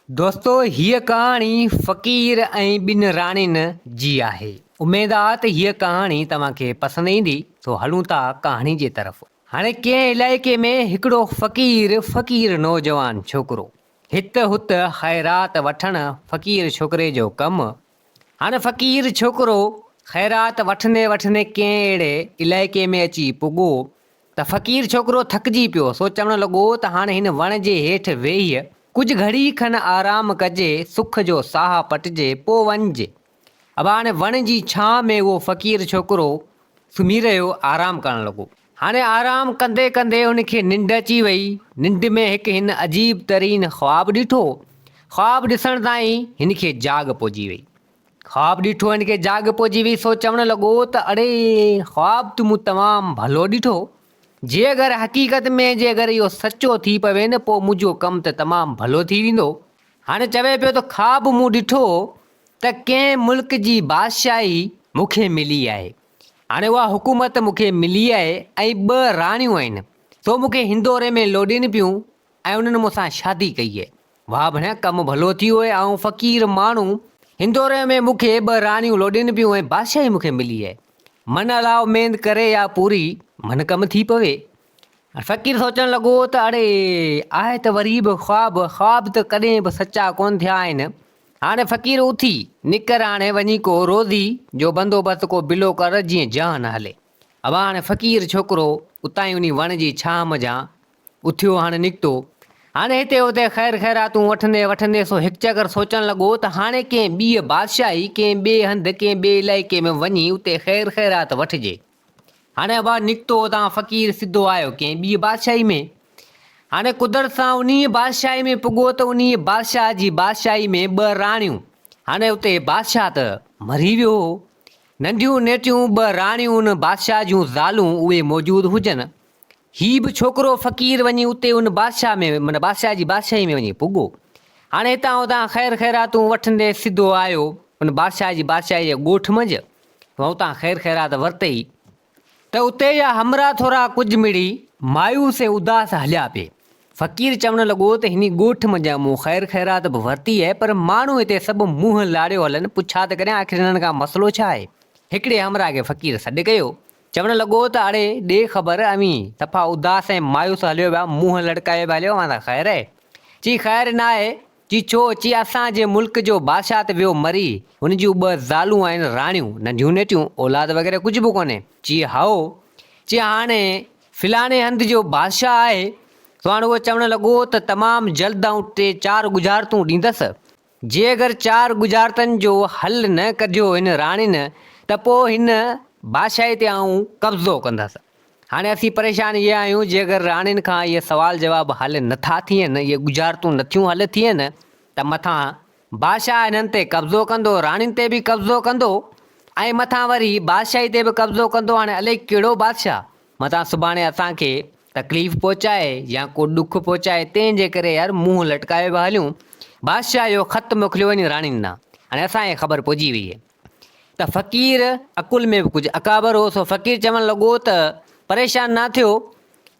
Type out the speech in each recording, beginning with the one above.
دوستو هيء ڪهاڻي فقير ۽ ٻن راڻين جي آهي. اميد آ ته هيء ڪهاڻي توهان کي پسند ايندي. سو هلون ٿا ڪهاڻي جي طرف. هاڻي ڪنهن علائقي ۾ هڪڙو فقير فقير نوجوان ڇوڪرو هت هت خيرات وٺڻ فقير ڇوڪري جو ڪم. هاڻي فقير ڇوڪرو خيرات وٺندي وٺندي ڪنهن اهڙي علائقي ۾ اچي پڳو ته فقير ڇوڪرو ٿڪجي پيو، سو چوڻ لڳو ته هاڻي هن وڻ جي هيٺ ويهي ڪجهه گهڙي کن آرام ڪجي، سک جو ساهه پٽجي، پوء وڃجي. ابا هاڻي وڻ جي ڇانء ۾ اهو فقير ڇوڪرو سمهي رهيو، آرام ڪرڻ لڳو. هاڻي آرام ڪندي ڪندي هن کي ننڊ اچي وئي. ننڊ ۾ هڪ هن عجيب ترين خواب ڏٺو. خواب ڏسڻ سان ئي هن کي جاڳ پئجي وئي. خواب ڏٺو هن کي جاڳ پئجي وئي سو چوڻ لڳو ته اڙي خواب ته مون تمام ڀلو ڏٺو جي اگر حقيقت ۾ جي اگر اهو سچو ٿي پوي نه پوء منهنجو ڪم ته تمام ڀلو ٿي ويندو. هاڻي چوي پيو ته خواب مون ڏٺو ته ڪنهن ملڪ جي بادشاهي مون کي ملي آهي. هاڻي اها حڪومت مون کي ملي آهي ۽ ٻه راڻيون آهن سو مون کي هندوري ۾ لوڏين پيون ۽ انهن مون سان شادي ڪئي آهي. واهه ڀڻيا ڪم ڀلو ٿيو اهي آئون فقير ماڻهو هندوري ۾ مون کي ٻه راڻيون لوڏين پيون ۽ بادشاهي مون کي ملي اهي. من الاء اميد ڪري يا پوري من ڪم ٿي پوي. فقير سوچڻ لڳو ته اڙي آهي ته وري به خواب، خواب ته ڪڏهن به سچا ڪونه ٿيا آهن. هاڻي فقير اٿي نڪر هاڻي وڃي ڪو روزي جو بندوبست ڪو بلو ڪر جيئن جهان هلي. ابا هاڻي فقير ڇوڪرو اتان ئي انهي وڻ جي ڇانهه منجهان اٿيو هاڻي نڪتو. هاڻي هتي هتي خير خيراتون وٺندي وٺندي سو هڪ چڪر سوچڻ لڳو ته هاڻي ڪنهن ٻيء بادشاهي، ڪنهن ٻئي هنڌ، ڪنهن ٻئي علائقي ۾ وڃي اتي خير خيرات وٺجي. هاڻي ابا نڪتو اتان فقير سڌو آيو ڪنهن ٻيء بادشاهي ۾. هاڻي قدرت سان انهيء بادشاهي ۾ پڳو ته انهيء بادشاهه جي بادشاهي ۾ ٻه راڻيون. هاڻي اتي بادشاهه ته مري ويو هو. ننڍيون نيٽيون ٻه راڻيون ان بادشاهه جون زالون اهي موجود هجن. هي به ڇوڪرو فقير وڃي اتي ان بادشاهه ۾ معنيٰ بادشاهه جي بادشاهي ۾ وڃي پڳو. هاڻي هتان هتان خير خيراتون وٺندي سڌو آيو ان بادشاهه جي بادشاهي جي ڳوٺ منجهه. اتان خير خيرات ورتئي ته اتي جا همراهه ٿورا ڪجهه مڙي مايوس ۽ اداس هليا پئي. فقير چوڻ لڳو ته هني ڳوٺ منجهان مون خير خيرات به ورتي آهي پر ماڻهو هتي سڀ منهن لاڙيو هلن پڇا ته ڪريان آخر هنن کان مسئلو ڇا آهي؟ هڪڙي همراهه کي فقير سڏ ڪيو. چوڻ لڳو ته اڙي ڏي خبر اوهين صفا اداس ۽ مايوس هليو ويا منهن لڙڪايو پيا هليو اوهان سان خير آهي؟ چي خير ناهي، چي ڇو؟ چي اسان جي ملڪ جو بادشاهه ته ويو مري هن جون ٻه زالون آهن راڻيون ننڍيون نيٽيون اولاد وغيره ڪجهه به ڪونهي، چي هائو، چي هاڻي فلاڻي هنڌ جو بادشاهه آهي سو هاڻي اهو چوڻ لڳو ته تمام جلد آئون ٽي چار ڳجهارتون ڏيندس جي اگر چار ڳجهارتن جو حل نه ڪڍيو هن راڻين ته پوء هن بادشاهي تي آئون قبضو ڪندس. هاڻي اسين پريشان اهي آهيون جي اگر راڻين کان اهي سوال جواب حل نه ٿا ٿين، اهي ڳجهارتون نه ٿيون حل ٿين ته مٿان بادشاهه هنن تي قبضو ڪندو، راڻين تي به قبضو ڪندو ۽ مٿان وري بادشاهي تي به قبضو ڪندو، هاڻي الائي ڪهڙو بادشاهه متان سڀاڻي اسان کي تڪليف پهچائي يا ڪو ڏک پهچائي، تنهن جي ڪري يار منهن لٽڪايو پيا هليون. بادشاهه اهو خط موڪليو وڃي راڻين ڏانهن. هاڻي اسان کي خبر پئجي ويئي ته فقير عقل ۾ به ڪجهه اڪابر هو، سو فقير چوڻ لڳو ته پريشان نه ٿيو،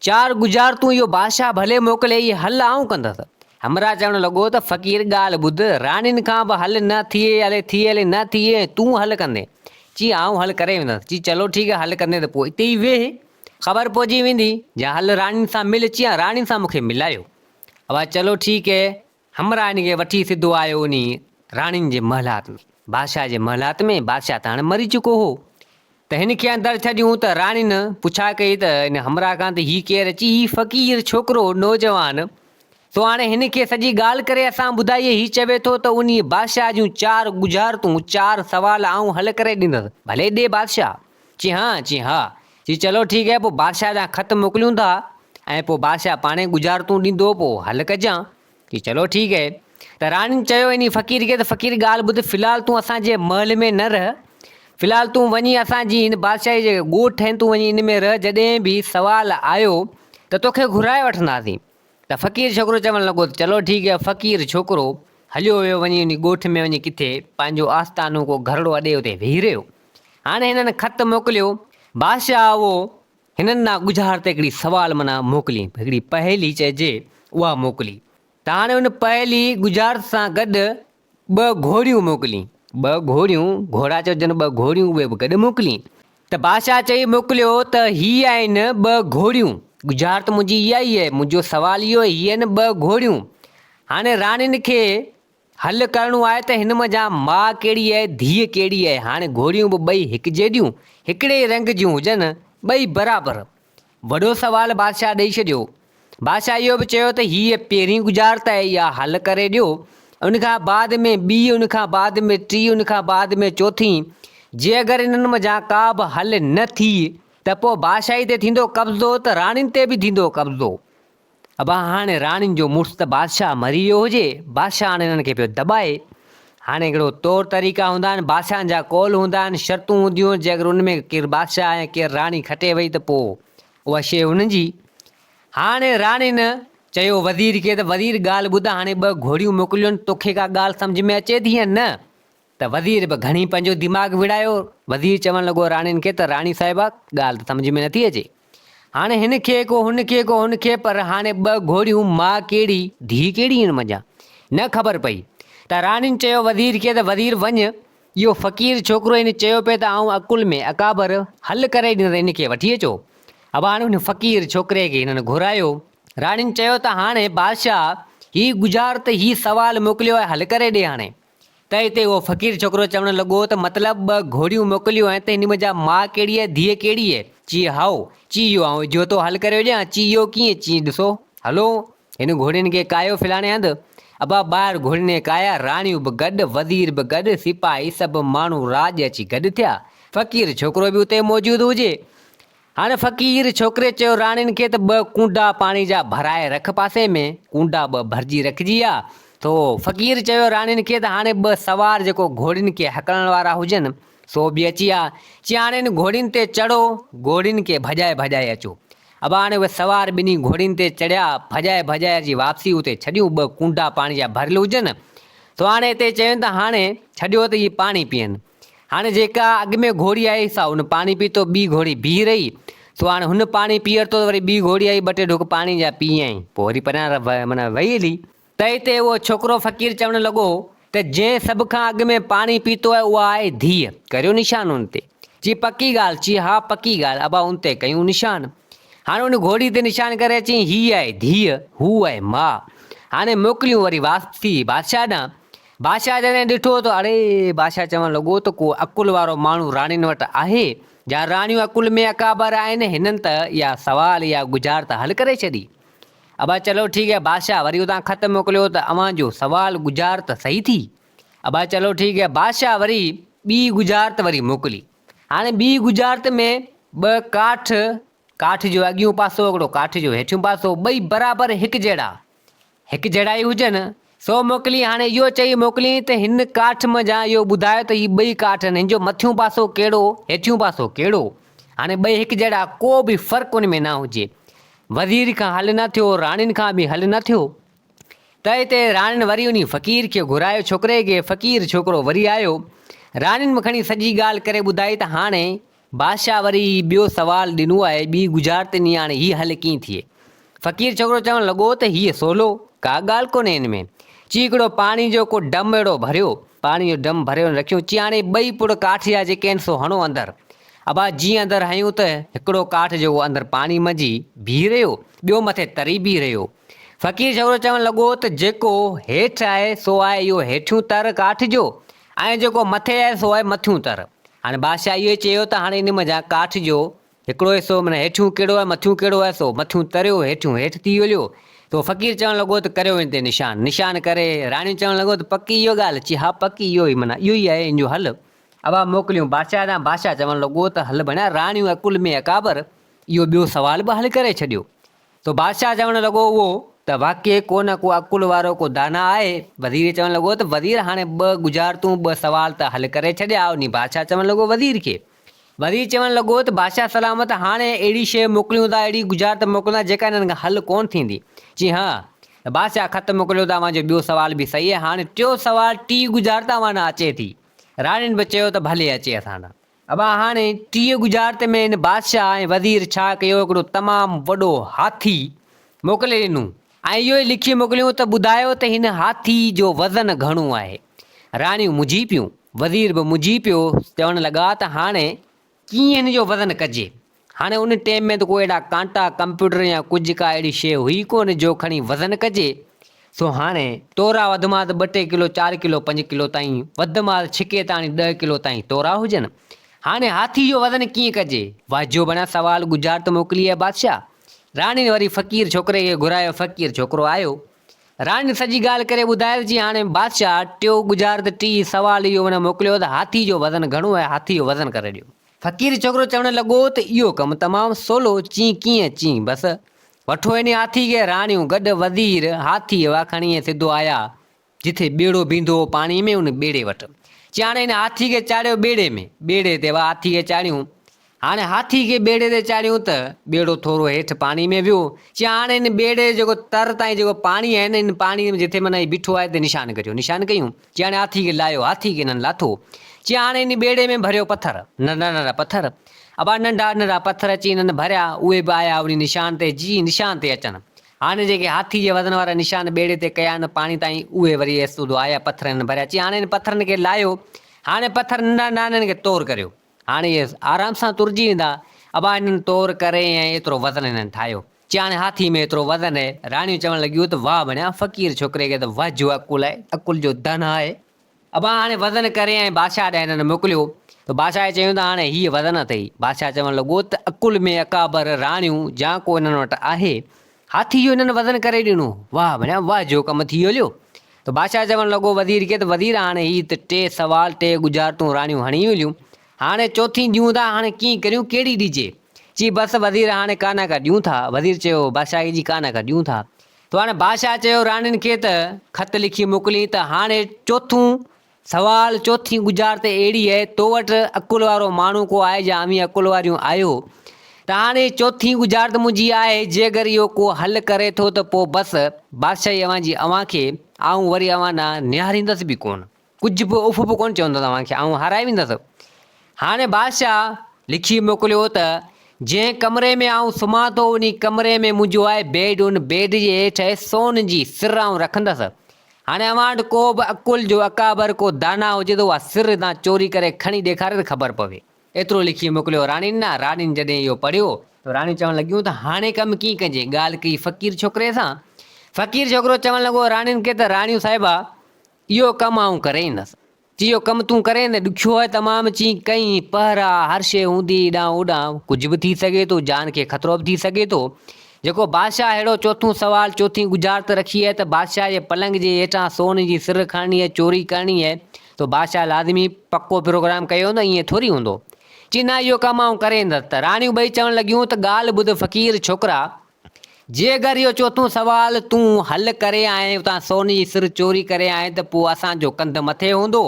چار ڳجهارتون اهو بادشاهه ڀلي موڪلي، اهي حل آئون ڪندس. همراهه چوڻ لڳو ته فقير ڳالهه ٻڌ، راڻين کان به حل نه ٿئي، الي ٿئي الي نه ٿئي ۽ تون حل ڪندين. چي آئون حل ڪري ويندس. چي چلو ٺيڪ آهي حل ڪندين ته پوء اتي ئي ويهه، خبر پئجي ويندي، جا هل راڻين سان مل. چي ها راڻين سان مون کي ملايو. ابا چلو ٺيڪ اهي. همراهه هن کي وٺي سڌو آيو انهي راڻين جي محلات ۾، بادشاهه جي محلات ۾، بادشاهه ته هاڻي مري چڪو هو. ته هن کي اندر ڇڏيون ته راڻين پڇا ڪئي ته هن همراهه کان ته هي ڪير؟ چي هي فقير ڇوڪرو نوجوان. سو هاڻي هن کي سڄي ڳالهه ڪري اسان ٻڌائي هي چوي ٿو ته انهي بادشاهه جون چار ڳجهارتون، چار سوال آئون حل ڪري ڏيندس. ڀلي ڏي بادشاهه. چي ها، چي ها. چي چلو ٺيڪ آهي پوء بادشاهه ڏانهن خط موڪليون ٿا ۽ پوء بادشاهه پاڻهي ڳجهارتون ڏيندو پوء حل ڪجان. چي چلو ٺيڪ آهي. ته راڻين چيو انهي فقير کي ته فقير ڳالهه ٻڌ في الحال تون اسان جي محل ۾ نه رهه. في الحال تون وڃي اسان جي هن بادشاهي جي ڳوٺ آهن تون وڃي ان ۾ رهه جڏهن به سوال آيو ته توکي گهرائي وٺنداسين. ته فقير ڇوڪرو چوڻ لڳو ته چلو ٺيڪ آهي. فقير ڇوڪرو هليو ويو وڃي انهي ڳوٺ ۾ وڃي ڪٿي پنهنجو آستانو ڪو گهرڙو اڏي اتي ويهي رهيو. هاڻي هنن خط موڪليو. بادشاهه اهو هنن ڏانهن ڳجهارت هڪڙي سوال معنيٰ موڪلي، هڪڙي پهيلي چئجي اها موڪلي. ته هاڻي ان پهلي ڳجهارت سان گڏ ٻه گهوڙيون موڪلين. ٻه گهوڙيون، گهوڙا چئجن ٻه گهوڙيون اهي به گڏ موڪلين. ته بادشاهه چئي موڪليو ته هي آهن ٻه گهوڙيون. ڳجهارت منهنجي اها ئي آهي، منهنجو سوال اهو آهي، هي آهن ٻه گهوڙيون. هاڻي راڻين کي حل ڪرڻو آهي ته هن منجهان ماء ڪهڙي آهي، ڌيء ڪهڙي آهي. هاڻي گهوڙيون به ٻئي هڪجيڏيون، هڪڙي ئي رنگ جون هجن، ٻئي برابر. وڏو سوال بادشاهه ڏئي ڇڏيو. بادشاهه اهو به چيو ته هيء پهرين ڳجهارت آهي، اها حل ڪري ڏيو. ان کان بعد ۾ ٻي، ان کان بعد ۾ ٽي، ان کان بعد ۾ چوٿين. جي اگر انهن منجهان ڪا به حل نه ٿي ته پوء بادشاهي تي ٿيندو قبضو ته راڻين تي به ٿيندو قبضو. ابا هاڻي راڻين جو مڙس ته بادشاهه مري ويو هجي، بادشاهه هاڻي انهن کي پيو دٻائي. هاڻي هڪڙو طور طريقا هوندا آهن، بادشاهن جا قول هوندا آهن، شرطون هونديون آهن، جي اگر ان ۾ ڪير بادشاهه يا ڪير راڻي کٽي وئي ته پوء اها شيء انهن جي. هاڻي راڻين چيو وزير کي ته وزير ڳالهه ٻڌ هاڻي ٻه گهوڙيون موڪليون آهن، توکي ڪا ڳالهه سمجهه ۾ اچي ٿي يا نه؟ ته وزير به گهڻي پنهنجو دماغ وڙهايو. وزير چوڻ لڳو راڻين کي ته راڻي صاحبه ڳالهه ته سمجهه ۾ نٿي اچي. هاڻي هن کي ڪو هن کي ڪو هن کي پر هاڻي ٻه گهوڙيون ماء ڪهڙي ڌيء ڪهڙي هن منجهان نه خبر پئي. ته راڻين چيو وزير کي ته وزير وڃ اهو فقير ڇوڪرو هن چيو پئي ته آئون عقل ۾ اڪابر حل ڪري ڏيندس هن کي وٺي اچو. ابا هاڻي هن فقير ڇوڪري کي هنن گهرايو. راڻين چيو ته هاڻي بادشاهه هي ڳجهارت هي سوال موڪليو آهي حل ڪري ڏي هاڻي. تنهن تي اهو فقير ڇوڪرو چوڻ لڳو ته مطلب ٻه گهوڙيون موڪليون آهن ته هن منجهان ماء ڪهڙي آهي ڌيء ڪهڙي آهي؟ چي هائو. چي اهو آئون اجهو ٿو حل ڪريو ڏيان. چي اهو ڪيئن؟ چي ڏسو هلو. هن گهوڙين کي ڪاهيو فلاڻي هنڌ. ابا ٻاهر گهوڙين کي ڪاهيا، راڻيون به گڏ، وزير به گڏ، سپاهي سڀ ماڻهو راڄ اچي گڏ ٿيا. فقير ڇوڪرو به اتي موجود هجي. هاڻي فقير ڇوڪري چيو راڻين کي ته ٻه ڪونڊا پاڻي جا ڀرائي رک پاسي ۾، ڪونڊا ٻه ڀرجي رکجي ها. ٿو فقير چيو راڻين کي ته هاڻي ٻه سوار جيڪو گهوڙين کي هڪلڻ وارا هجن سو به اچي ها. چي هاڻي ان گهوڙين تي چڙهو، گهوڙين کي ڀڄائي ڀڄائي اچو. ابا هاڻي اهي سوار ٻنهي گهوڙين تي چڙهيا، ڀڄائي ڀڄائي اچي واپسي اتي ڇڏيون ٻه ڪونڊا پاڻي جا ڀريل هجن. سو هاڻي اتي چين ته هاڻي ڇڏيو ته اهي پاڻي پيئن. هاڻي جيڪا اڳ ۾ گهوڙي آئي سا ان پاڻي پيتو، ٻي گهوڙي بيهي رهي، سو هاڻي هن پاڻي پي ورتو ته وري ٻي گهوڙي آئي ٻه ٽي ڍڪ پاڻي جا پيئائين، پوء وري پريان معنيٰ وئي هلي. تنهن تي اهو ڇوڪرو فقير چوڻ لڳو ته جنهن سڀ کان اڳ ۾ پاڻي پيتو آهي اها آهي ڌيء، ڪريو نشان ان تي. چي پڪي ڳالهه؟ چي ها پڪي ڳالهه، ابا ان تي ڪيون نشان. هاڻي ان گهوڙي تي نشان ڪري چيائين هيء آهي ڌيء، هو آهي ماء. هاڻي موڪليون وري واپسي بادشاهه ڏانهن. بادشاهه جڏهن ڏٺو ته اڙي! بادشاهه چوڻ لڳو ته ڪو عقل وارو ماڻهو راڻين وٽ آهي، جا راڻيون عقل ۾ اڪابر آهن، هنن ته اها سوال، اها ڳجهارت حل ڪري ڇڏي. ابا چلو ٺيڪ هي، بادشاهه وري اتان خط موڪليو ته اوهان جو سوال، ڳجهارت صحيح ٿي. ابا چلو ٺيڪ هي، بادشاهه وري ٻي ڳجهارت وري موڪلي. هاڻي ٻي ڳجهارت ۾ ٻه ڪاٺ، ڪاٺ جو اڳيون پاسو، هڪڙو ڪاٺ جو هيٺيون پاسو، ٻئي برابر هڪجهڙا. هڪجهڙائي هجن، سو موڪلين. هاڻي اهو چئي موڪلين ته هن ڪاٺ منجهان اهو ٻڌايو ته هي ٻئي ڪاٺ آهن، هن جو مٿيون پاسو ڪهڙو، هيٺيون پاسو ڪهڙو؟ هاڻي ٻئي هڪجهڙا، ڪو به فرق ان ۾ نه هجي. وزير کان حل نه ٿيو، راڻين کان به حل نه ٿيو. تنهن تي راڻين وري انهي فقير کي گهرايو ڇوڪري کي، فقير ڇوڪرو وري آيو. راڻين به کڻي سڄي ڳالهه ڪري ٻڌائي ته هاڻي بادشاهه وري ٻيو سوال ڏنو آهي، ٻي ڳجهارت ڏني هاڻي هي حل ڪيئن ٿئي؟ فقير ڇوڪرو چوڻ لڳو ته هيء سولو، ڪا ڳالهه ڪونهي هن ۾. چي هڪڙو پاڻي جو ڪو ڊم اهڙو ڀريو، پاڻي جو ڊم ڀريو رکيو، چي هاڻي ٻئي پڙ ڪاٺ جا جيڪي آهن سو هڻو اندر. ابا جيئن اندر هنيون ته هڪڙو ڪاٺ جيڪو اندر پاڻي منجهي بيهي رهيو، ٻيو مٿي تري بيهي رهيو. فقير ڇوڪرو چوڻ لڳو ته جيڪو هيٺ آهي سو آهي اهو هيٺيون تر ڪاٺ جو ۽ جيڪو مٿي آهي سو آهي مٿيون تر. هاڻي بادشاهه اهو ئي چيو ته هاڻي ان منجهان ڪاٺ جو هڪڙو حصو معنيٰ هيٺيون ڪهڙو آهي مٿيون ڪهڙو آهي سو مٿيون تريو هيٺيون هيٺ ٿي هليو. سو فقير چوڻ لڳو ته ڪريو ان تي نشان. نشان ڪري راڻي چوڻ لڳو ته پڪي اهو ڳالهه؟ چي ها پڪي اهو ئي معنيٰ اهو ئي آهي ان جو حل. ابا موڪليون بادشاهه ڏانهن بادشاهه چوڻ لڳو ته هل ڀڻيا راڻيون عقل ۾ اڪابر اهو ٻيو سوال به حل ڪري ڇڏيو. سو بادشاهه چوڻ لڳو اهو ته واقعي ڪو نه ڪو عقل وارو ڪو داناء آهي. وزير چوڻ لڳو ته وزير هاڻي ٻه ڳجهارتون ٻه سوال ته حل ڪري ڇڏيا انهي بادشاهه چوڻ لڳو وزير کي. وزير چوڻ لڳو ته بادشاهه سلامت هاڻي اهڙي شيء موڪليون ٿا اهڙي ڳجهارت موڪليون ٿا جيڪا انهن کان حل ڪونه ٿيندي. چي ها ته بادشاهه خط موڪليو ته اوهان جو ٻيو سوال به صحيح آهي هاڻي ٽيو سوال ٽي ڳجهارت اوهان ڏانهن اچي ٿي. راڻين به چيو ته ڀلي اچي اسان ڏانهن. ابا هاڻي ٽيء ڳجهارت ۾ هن بادشاهه ۽ وزير ڇا ڪيو هڪڙو تمام وڏو هاٿي موڪلي ڏنو ۽ اهو ئي لکي موڪليون ته ٻڌايو ته هن هاٿي جو وزن گهڻو آهي. راڻيون منجهي پيون. وزير به منجهي پيو. چوڻ لڳا ته هاڻي ڪيئن هن جو وزن ڪجي. هاڻي ان ٽيم ۾ ته ڪو اهڙا ڪانٽا، ڪمپيوٽر يا ڪجهه ڪا اهڙي شيء هئي ڪونه جو کڻي وزن ڪجي. سو هاڻي تورا وڌ مان ته ٻه ٽي ڪلو، چار ڪلو، پنج ڪلو تائين، وڌ مان ته ڇڪي تاڻي ڏهه ڪلو تائين تورا هجن. هاڻي هاٿي جو وزن ڪيئن ڪجي؟ واجهو بڻيا سوال ڳجهارت موڪلي اي بادشاهه! راڻين وري فقير ڇوڪري کي گهرايو، فقير ڇوڪرو آيو. راڻين سڄي ڳالهه ڪري ٻڌايس چي هاڻي بادشاهه ٽيو ڳجهارت ٽي سوال اهو هن موڪليو ته هاٿي جو وزن گهڻو آهي هاٿي جو وزن ڪري ڏيو. فقير ڇوڪرو چوڻ لڳو ته اهو ڪم تمام سولو چين ڪيئن چين بس وٺو هن هاٿي کي راڻيون گڏ وزير هاٿي هوا کڻي ۽ سڌو آيا جٿي ٻيڙو بيهندو هو پاڻي ۾ ان ٻيڙي وٽ. چي هاڻي هن هاٿي کي چاڙهيو ٻيڙي ۾. ٻيڙي تي اها هاٿي کي چاڙهيون. هاڻي هاٿي کي ٻيڙي تي چاڙهيون ته ٻيڙو ٿورو هيٺ پاڻي ۾ ويو. چي هاڻي هن ٻيڙي جو جيڪو تر تائين جيڪو پاڻي آهي نه ان پاڻي ۾ جٿي معنيٰ هي بيٺو آهي اتي نشان ڪريو. نشان ڪيون. چي هاڻي هاٿي کي لاهيو. هاٿي کي هنن لاٿو. چي هاڻي هن ٻيڙي ۾ ڀريو پٿر. ننڍا ننڍا پٿر. ابا ننڍا ننڍا پٿر اچي هنن ڀريا. اهي به آيا انهي نشان تي جي نشان تي اچن. هاڻي جيڪي هاٿي جي وزن وارا نشان ٻيڙي تي ڪيا آهن پاڻي تائين اهي وري ايسودو آيا پٿرن هن ڀريا چي هاڻي هن پٿرن کي لاهيو هاڻي پٿر ننڍا ننڍا آهن هن کي تور ڪريو هاڻي اهي آرام سان ترجي ويندا ابا هنن تور ڪري ۽ ايترو وزن هنن ٺاهيو چي هاڻي هاٿي ۾ ايترو وزن آهي راڻيون چوڻ لڳيون ته واهه بڻيا فقير ڇوڪري کي ته واهه جو عقل آهي عقل جو ڌن آهي ابا هاڻي وزن ڪري ۽ بادشاهه ڏانهن هنن موڪليو ته بادشاهه کي چيائون ته هاڻي هيء وزن اٿئي. بادشاهه چوڻ لڳو ته عقل ۾ اڪابر راڻيون جا ڪو هنن وٽ آهي. هاٿي جو هنن وزن ڪري ڏنو. واهه ڀڻيا واهه جو ڪم ٿي هليو. ته بادشاهه چوڻ لڳو وزير کي ته وزير هاڻي هي ته ٽي سوال ٽي ڳجهارتون راڻيون هڻي هليون. هاڻي چوٿين ڏيون ٿا هاڻي ڪيئن ڪريون ڪهڙي ڏجي. چي بس وزير هاڻي ڪا نه ڪا ڏيون ٿا. وزير چيو بادشاهه کي جي ڪا نه ڪا ڏيون ٿا. تو هاڻي بادشاهه چيو راڻين کي ته خط لکي موڪلين ته هاڻي چوٿون سوال چوٿين ڳجهارت اهڙي آهي تو وٽ عقل وارو ماڻهو ڪو آهي يا اوهين عقل واريون آهيو ته هاڻي چوٿين ڳجهارت منهنجي آهي جيگر اهو ڪو حل ڪري ٿو ته پوء بس بادشاهي اوهان جي اوهان کي آئون وري اوهان ڏانهن نهاريندس به ڪونه. ڪجهه به اف به ڪونه چوندس اوهان کي، آئون هارائي ويندس. هاڻي بادشاهه لکي موڪليو ته جنهن ڪمري ۾ آئون سمهان ٿو انهي ڪمري ۾ منهنجو آهي بيڊ، ان بيڊ جي هيٺ آهي سون جي سر آئون رکندس. هاڻي اوهان وٽ ڪو به عقل جو اڪابر ڪو داناء هجي ته اها سر هتان چوري ڪري کڻي ڏيکاري ته خبر پوي. ايترو لکي موڪليو راڻين ڏانهن. راڻين جڏهن اهو پڙهيو ته راڻيون چوڻ لڳيون ته هاڻي ڪم ڪيئن ڪجي؟ ڳالهه ڪئي فقير ڇوڪري سان. فقير ڇوڪرو چوڻ لڳو راڻين کي ته راڻيون صاحبه! اهو ڪم آئون ڪري ايندس. چي اهو ڪم تون ڪرين ته ڏکيو آهي تمام. چي ڪئين پهرا هر شيء هوندي هيڏانهن هوڏانهن ڪجهه به ٿي سگهي ٿو جان کي خطرو به ٿي سگهي ٿو. جيڪو بادشاهه ههڙو چوٿون سوال چوٿين ڳجهارت رکي آهي ته بادشاهه جي پلنگ جي هيٺان سون جي سر کڻڻي آهي چوري ڪرڻي آهي ته بادشاهه لازمي پڪو پروگرام ڪيو هوندو ائين ٿوري هوندو. چي نه اهو ڪم آئون ڪري ايندس ته راڻيون ٻئي چوڻ لڳيون ته ڳالهه ٻڌ فقير ڇوڪرا جي اگر اهو چوٿون سوال تون حل ڪري آئين اتان سون جي سر چوري ڪري آئين ته پوء اسان جو ڪنڌ مٿي هوندو.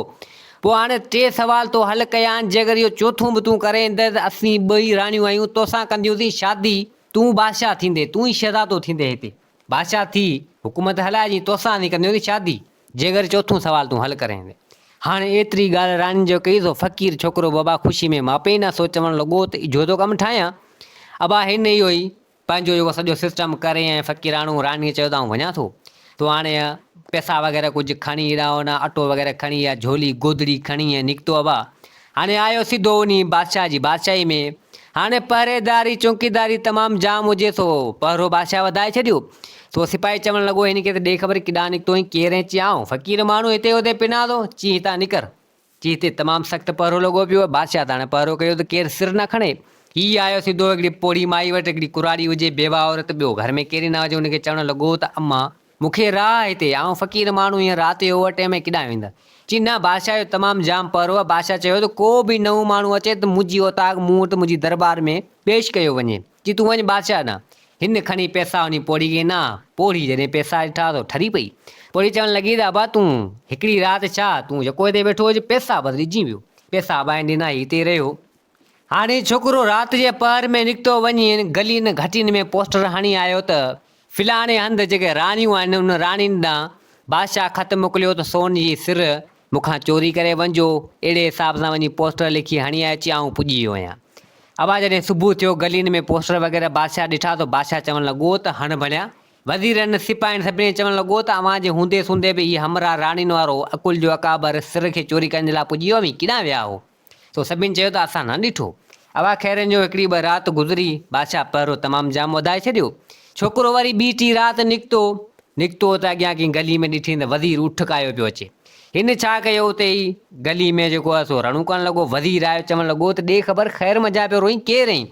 پوء هاڻي ٽي سوال تو حل ڪيا آهن جي اگر اهو چوٿون به تون ڪري ايندين ته اسين ٻئي راڻيون آهيون توسان ڪنديونسين شادي تون بادشاهه ٿيندين تون ئي شهزادو ٿيندين هتي بادشاهه ٿي حڪومت هلائجين توسان اسين ڪنديونسين شادي جي اگر چوٿون سوال تون حل ڪري ايندين. هاڻي ايتري ڳالهه راڻين جو ڪئي سو فقير ڇوڪرو بابا خوشي ۾ ماپي نه سو چوڻ لڳو ته اجهو ٿو ڪم ٺاهيان ابا هن اهو ئي پنهنجو جيڪو سڄو سسٽم ڪري ۽ فقيراڻو راڻيء چيو ته آئون وڃان ٿو. تو هاڻي پئسا وغيره ڪجهه کڻي هيڏانهن هوڏانهن اٽو وغيره کڻي يا جهولي گودڙي کڻي ۽ نڪتو ابا. هاڻي آيو سڌو انهي بادشاهه جي بادشاهي ۾. هاڻي پهريداري چونڪيداري تمام جام هجي سو پهرو بادشاهه وڌائي ڇڏيو. سو سپاهي چوڻ لڳو هن کي ته ڏي خبر ڪيڏانهن نڪتو آهين ڪير آهين؟ چي آئون فقير ماڻهو هتي هتي پنان ٿو. چي هتان نڪر. چي هتي تمام سخت پهرو لڳو پيو آهي. بادشاهه ته هاڻي پهرو ڪيو ته ڪير سر نه کڻي. هي آيو سڌو هڪڙي پوڙهي مائي وٽ، هڪڙي ڪراڙي هجي، بيواهه عورت، ٻيو گهر ۾ ڪير ئي نه هجي، ان کي چوڻ لڳو ته اما! مون کي راهه هتي، آئون فقير ماڻهو هينئر رات جو اوور ٽيم ۾ ڪيڏانهن ويندس؟ چي نه، بادشاهه جو تمام جام پهرو آهي. بادشاهه چيو ته ڪو به نئون ماڻهو اچي ته منهنجي اوطاق مون وٽ منهنجي درٻار ۾ پيش ڪيو وڃي. چي تون وڃ بادشاهه ڏانهن. هن کڻي پئسا وڃي پوڙهي کي ڏنا. پوڙهي جڏهن پئسا ڏٺا ته ٺري پئي. پوڙهي چوڻ لڳي ته ابا تون هڪڙي رات ڇا، تون يڪو هتي ويٺو هج، پئسا بس ڏجين ويو. پئسا ابا هن ڏنا، هي هتي رهيو. هاڻي ڇوڪرو رات جي پهر ۾ نڪتو وڃي هن گلين گهٽين ۾ پوسٽر هڻي آيو ته فلاڻي هنڌ جيڪي راڻيون آهن انهن راڻين ڏانهن بادشاهه خط موڪليو ته سون جي سر مون کان چوري ڪري وڃجو. اهڙي حساب سان وڃي پوسٽر لکي هڻي آيو چي آئون پڄي ويو آهيان. ابا جڏهن صبح ٿيو گلين ۾ پوسٽر وغيره بادشاهه ڏٺا ته بادشاهه چوڻ لڳو ته هڻ ڀليا. وزيرن، سپاهين سڀني کي چوڻ لڳو ته اوهان جي هوندي سوندي به هي همراهه راڻين وارو عقل جو اڪابر سر کي چوري ڪرڻ جي لاء پڄي ويو، اوهين ڪيڏانهن ويا هئو؟ سو سڀني چيو ته اسان نه ڏٺو. اها خيرن جو هڪڙي ٻه رات گذري، بادشاهه پهرو تمام جام وڌائي ڇڏيو. ڇوڪرو وري ٻي ٽي رات نڪتو. نڪتو ته اڳيان ڪنهن گلي ۾ ڏٺئين ته وزير اٺ ڪاهيو پيو اچي. هن ڇا ڪيو اتي ئي گلي ۾ جيڪو آهي سو رڙون ڪرڻ لڳو. وزير آيو چوڻ لڳو ته ڏي خبر خير منجهان پيو روئين ڪير آهين؟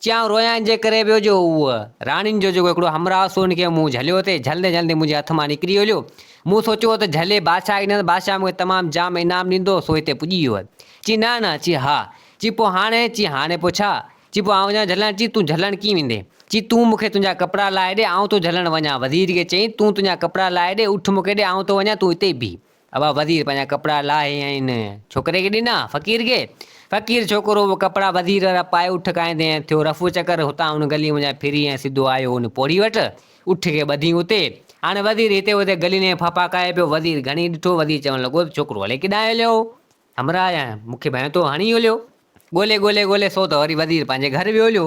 چيائون رويان ان جي ڪري پيو جو اهو راڻين جو جيڪو هڪڙو همراهه سو ان کي مون جهليو ٿي، جهلندي جهلندي منهنجي هٿ مان نڪري هليو. مون سوچيو ته جهلي بادشاهه کي ڏيندس، بادشاهه مون کي تمام جام انعام ڏيندو، سو هتي پڄي ويو آهي. چي نه نه، چي ها. چي پوء هاڻي؟ چي هاڻي پوء ڇا؟ چي پوء آئون وڃان جهلڻ؟ چي تون جهلڻ ڪيئن ويندين؟ چي تون مون کي تنهنجا ڪپڙا لاهي ڏي، آئون ٿو جهلڻ وڃان. وزير کي چيائين، تون تنهنجا ڪپڙا لاهي ڏي، اٺ مون کي ڏي، آئون ٿو وڃان، تون اتي ئي بيهه. ابا وزير پنهنجا ڪپڙا لاهي ۽ ان ڇوڪري کي ڏنا، فقير کي. فقير ڇوڪرو اهي ڪپڙا وزير وارا پائي اٺ ڪاهيندي ۽ ٿيو رفو چڪر، هتان ان گليء منجهان ڦري ۽ سڌو آيو ان پوڙهي وٽ. اٺ کي ٻڌي اتي. هاڻي وزير هتي هتي گلين ۾ ڦاپا کائي پيو. وزير گهڻي ڏٺو. وزير چوڻ لڳو ته ڇوڪرو الائي ڪيڏانهن هليو هو. همراهه مون کي ڀانئيو ٿو هڻي هليو. ڳولي ڳولي ڳولي سو ته وري وزير پنهنجي گهر ويو هليو.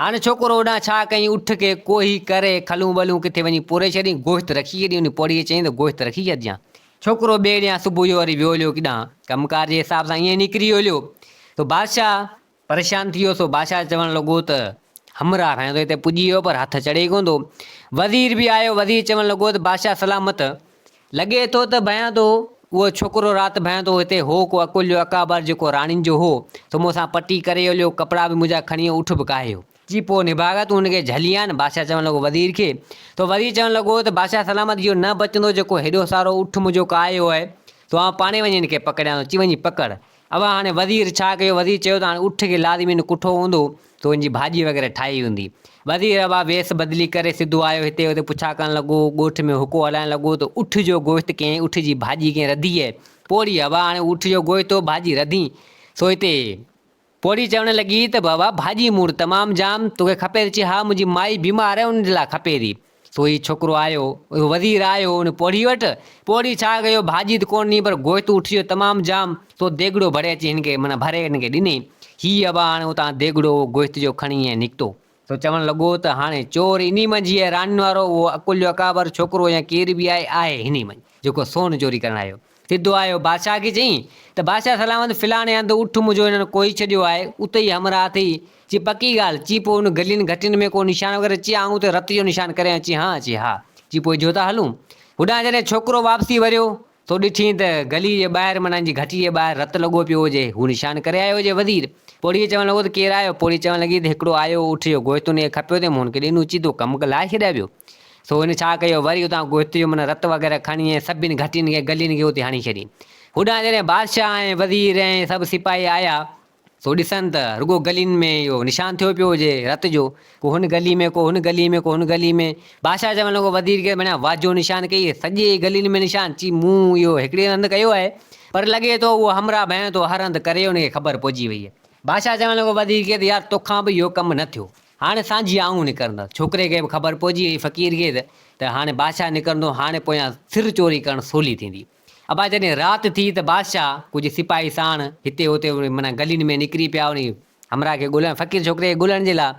هاڻي ڇوڪرو هوڏانهن ڇا ڪيائين اٺ کي ڪوهي ڪري کلون ٻلون ڪٿي وڃي پوري ڇڏيائين گوشت رکي ڇڏيائين ان پوڙهي کي چيائين ته گوشت رکي ڇڏجان. ڇوڪرو ٻئي ڏينهن صبح جو وري ويو هليو ڪيڏانهن ڪم ڪار جي حساب سان ائين نڪري ويو هليو ته بادشاهه پريشان ٿي ويو سو بادشاهه چوڻ لڳو ته همراهه ڀانئيو ٿو هتي پڄي ويو پر هٿ چڙهي ڪونه ٿو. وزير به آيو وزير چوڻ لڳو ته بادشاهه سلامت لڳي ٿو ته ڀانئيان ٿو اهو ڇوڪرو رات ڀانئيان ٿو هتي هو ڪو عقل جو اڪابر جيڪو راڻين جو هو سو مون سان پٽي ڪري هليو ڪپڙا به منهنجا کڻي ويو اٺ به ڪاهي ويو. چي پوء نڀاڳا تون هن کي جهلي آن بادشاهه چوڻ لڳو وزير کي ته وزير چوڻ لڳو ته بادشاهه سلامت اهو نه بچندو جيڪو هيڏو سارو اٺ منهنجو ڪاهيو آهي سو آئون پاڻهي وڃي هن کي پڪڙيان ٿو چي وڃي پڪڙ ابا هاڻي وزير ڇا ڪيو؟ وزير چيو ته هاڻي اٺ کي لازمي هن ڪٺو هوندو ته ان جي ڀاڄي وغيره ٺاهي هوندي. وزير ابا ويس بدلي ڪري سڌو آيو هتي هتي پڇا ڪرڻ لڳو، ڳوٺ ۾ حڪو هلائڻ لڳو ته اٺ جو گوشت ڪنهن اٺ جي ڀاڄي ڪنهن رڌي آهي؟ پوڙهي ابا هاڻي اٺ جو گوشت هو ڀاڄي رڌي سو هتي. پوڙهي چوڻ لڳي ته بابا ڀاڄي مون وٽ تمام جام، توکي کپي ته چي ها منهنجي مائي بيمار آهي ان جي لاء کپي ٿي. سو هي ڇوڪرو آيو، اهو وزير آيو ان پوڙهي وٽ، پوڙهي ڇا ڪيو ڀاڄي ته ڪونه ڏني پر گوشت اٺ جو تمام جام، سو ديڳڙو ڀري اچي هن کي معنيٰ ڀري هن کي ڏني. هي ابا هاڻي اتان ديڳڙو اهو گوشت جو کڻي ۽ نڪتو. سو چوڻ لڳو ته هاڻي چور انهي منجهه ئي آهي راڻين وارو اهو عقل جو اڪابر ڇوڪرو يا ڪير به آهي، آهي هني منجهه جيڪو سون چوري ڪرڻ آيو. سڌو آيو بادشاهه کي چيائين ته بادشاهه سلامت فلاڻي هنڌ اٺ منهنجو هنن ڪوهي ڇڏيو آهي، اتي ئي همراهه اٿئي. چي پڪي ڳالهه؟ چي پوء ان گلين گهٽين ۾ ڪو نشان وغيره؟ چي آئون اتي رت جو نشان ڪري آيو. چي ها؟ چي ها. چي پوء اجهو ٿا هلون. هوڏانهن جڏهن ڇوڪرو واپسي وريو سو ڏٺئين ته گلي جي ٻاهر معنيٰ ان جي گهٽي جي ٻاهر رت لڳو پيو هجي. هو نشان ڪري آيو هجي. وزير پوڙهيء چوڻ لڳو ته ڪير آيو؟ پوڙهي چوڻ لڳي ته هڪڙو آيو اٺ جو گوشت ان کي کپيو ٿي مون هن کي ڏنو. چي تو ڪم لاهي ڇڏيا ويو. سو هن ڇا ڪيو، وري اتان گوشت جو معنيٰ رت وغيره کڻي ۽ سڀني گهٽين کي گلين کي اتي هڻي ڇڏين. هوڏانهن جڏهن بادشاهه ۽ وزير ۽ سڀ سپاهي آيا، سو ڏسن ته رڳو گلين ۾ اهو نشان ٿيو پيو هجي رت جو، ڪو هن گلي ۾، ڪو هن گلي ۾، ڪو هن گلي ۾. بادشاهه چوڻ لڳو وزير کي، معنيٰ واجهو نشان ڪيئي، سڄي گلين ۾ نشان؟ چي، مون اهو هڪڙي هنڌ ڪيو آهي، پر لڳي ٿو اهو همراهه ڀانئين ٿو هر هنڌ ڪري ان کي خبر پئجي وئي. بادشاهه چوڻ لڳو وزير کي ته يار توکان به اهو ڪم نه ٿيو. هاڻي سانجهي آئون نڪرندس. ڇوڪري کي به خبر پئجي وئي فقير کي ته هاڻي بادشاهه نڪرندو، هاڻي پويان سر چوري ڪرڻ سولي ٿيندي. ابا جڏهن رات ٿي ته بادشاهه ڪجهه سپاهي ساڻ هتي هتي معنيٰ گلين ۾ نڪري پيا انهي همراهه کي ڳولڻ فقير ڇوڪري کي ڳولڻ جي لاء.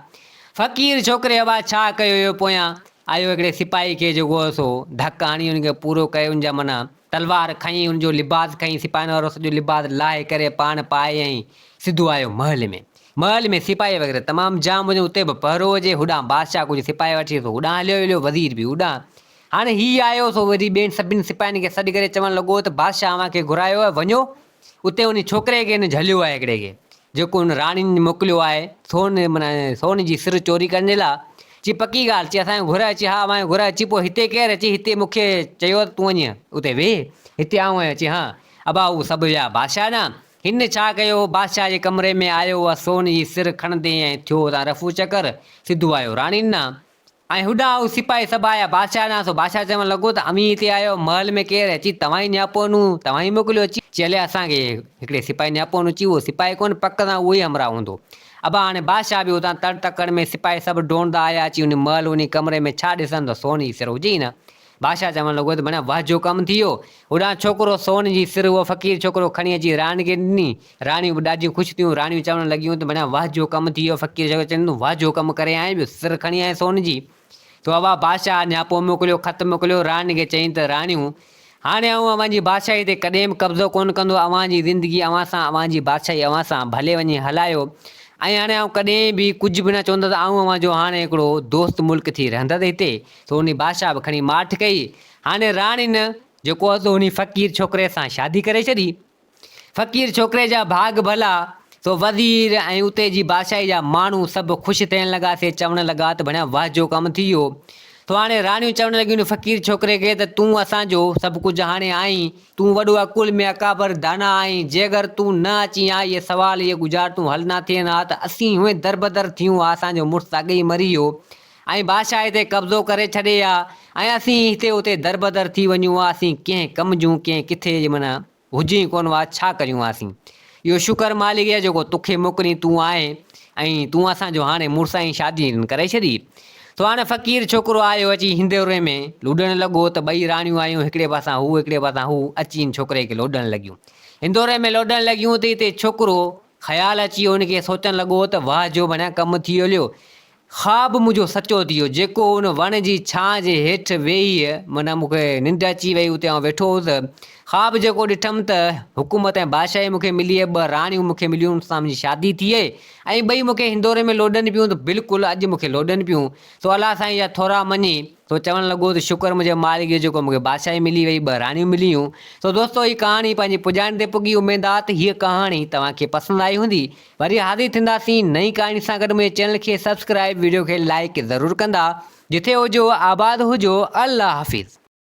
فقير ڇوڪري ابا ڇا ڪيو اهو پويان آيو هڪڙي سپاهي کي جيڪو هو سو ڌڪ هڻي ان کي پورو ڪري ان جا معنيٰ تلوار کنئي ان جو لباس کنئي سپاهين وارو سڄو لباس لاهي ڪري پاڻ پائي ۽ سڌو آيو محل ۾. محل ۾ سپاهي وغيره تمام جام هجن اتي به پهرو هجي، هوڏانهن بادشاهه ڪجهه سپاهي وٺي سو هوڏانهن هليو ويو وزير به هوڏانهن. هاڻي هي آيو سو وري ٻين سڀني سپاهين کي سڏ ڪري چوڻ لڳو ته بادشاهه اوهان کي گهرايو آهي وڃو اتي انهي ڇوڪري کي هن جهليو آهي هڪڙي کي جيڪو هن راڻين موڪليو آهي سون معنيٰ سون جي سر چوري ڪرڻ جي لاء. چي پڪي ڳالهه، چي اسان کي گهرايو، چي ها اوهان کي گهرايو، چي پوء هتي ڪير؟ چي هتي مون کي چيو ته تون وڃ اتي ويهه هتي آئون آهيان، چي ها ابا هو سڀ ويا بادشاهه ڏانهن. هن ڇا ڪيو، بادشاهه جي ڪمري ۾ آيو، اها سون جي سر کڻندي ۽ ٿيو اتان رفو چڪر، سڌو آيو راڻين ڏانهن. ۽ هوڏانهن هو سپاهي سڀ آيا بادشاهه ڏانهن، سو بادشاهه چوڻ لڳو ته اوهين هتي آيو، محل ۾ ڪير؟ چي توهان ئي نياپو ڏنو، توهان ئي موڪليو. چي هليا اسان کي هڪڙي سپاهي نياپو ڏنو، چي اهو سپاهي ڪونه، پڪ سان اهو ئي همراهه هوندو. ابا هاڻي بادشاهه به اتان تڙ تڪڙ ۾ سپاهي سڀ ڊوڙندا آيا، اچي انهي محل انهي ڪمري ۾ ڇا ڏسن ته سون جي سر هجي ئي نه. بادشاهه چوڻ لڳو ته ڀڻيا واهه جو ڪم ٿي ويو. هوڏانهن ڇوڪرو سون جي سر اهو فقير ڇوڪرو کڻي اچي راڻي کي ڏني. راڻيون به ڏاڍيون خوش ٿيون. راڻيون چوڻ لڳيون ته ڀڻيا واهه جو ڪم ٿي ويو. فقير ڇوڪرو چين تون واهه جو ڪم ڪري آئين ٻيو سر کڻي آئين سون جي. تو اوا بادشاهه نياپو موڪليو، خط موڪليو، راڻين کي چيائين ته راڻيون! هاڻي آئون اوهان جي بادشاهي تي ڪڏهن به قبضو ڪونه ڪندو، اوهان جي زندگي اوهان سان، اوهان جي بادشاهي اوهان سان، ڀلي وڃي هلايو. ۽ هاڻي آئون ڪڏهن به ڪجهه به نه چوندس، آئون اوهان جو هاڻي هڪڙو دوست ملڪ ٿي رهندس هتي. سو انهي بادشاهه به کڻي ماٺ ڪئي. هاڻي راڻين جيڪو هو سو انهي فقير ڇوڪري سان شادي ڪري ڇڏي. فقير ڇوڪري جا ڀاڳ ڀلا، سو وزير ۽ اتي جي بادشاهي جا ماڻهو سڀ خوش ٿيڻ لڳا، سي چوڻ لڳا ته ڀڻيا واهه جو ڪم ٿي ويو. سو هاڻي راڻيون چوڻ لڳيون فقير ڇوڪري کي ته تون اسان جو سڀ ڪجهه هاڻي آهين، تون وڏو عقل ۾ اڪابر دانا آهين، جي اگر تون نه اچين ها اهي سوال اهي ڳجهارتون حل نه ٿين ها ته اسين هونئن دربدر ٿيون ها، اسان جو مڙس اڳ ئي مري ويو ۽ بادشاهه هتي قبضو ڪري ڇڏي ها ۽ اسين هتي اتي دربدر ٿي وڃون ها، اسين ڪنهن ڪم جون ڪنهن ڪٿي جي معنيٰ هجين ئي ڪونه وا ڇا ڪريون ها اسين. اهو شڪر مالڪ جو جيڪو توکي موڪلين تون آئين ۽ تون اسان جو هاڻي مڙس آهين شادي ڪري ڇڏي. سو هاڻي فقير ڇوڪرو آيو اچي هندوري ۾ لوڏڻ لڳو ته ٻئي راڻيون آيون هڪڙي پاسان هو هڪڙي پاسان هو اچي ان ڇوڪري کي لوڏڻ لڳيون. هندوري ۾ لوڏڻ لڳيون ته اتي ڇوڪرو خيال اچي ويو هن کي سوچڻ لڳو ته واهه جو ڀڻيا ڪم ٿي هليو خواب منهنجو سچو ٿي ويو، جيڪو ان وڻ جي ڇانء جي هيٺ ويهي معنيٰ مون کي ننڊ اچي وئي، اتي آئون ويٺو هوس. خواب جيڪو ڏٺم ته حڪومت ۽ بادشاهي مون کي ملي، ٻه راڻيون مون کي مليون، ان سان منهنجي شادي ٿي ۽ ٻئي مون کي هندوري ۾ لوڏن پيون ته بلڪل اڄ مون کي لوڏن پيون. سو الله سائين جا ٿورا مڃي، سو چوڻ لڳو ته شڪر منهنجي مالڪ جو جيڪو مون کي بادشاهي ملي وئي، ٻه راڻيون مليون. سو دوستو هي ڪهاڻي پنهنجي پڄاڻي تي پڳي، اميد آ ته هيء ڪهاڻي توهان کي پسند آئي هوندي. وري حاضر ٿينداسين نئين ڪهاڻي سان گڏ منهنجي چينل کي سبسڪرائب ويڊيو کي لائيڪ ضرور ڪندا جٿي هجو آباد هجو الله حافظ.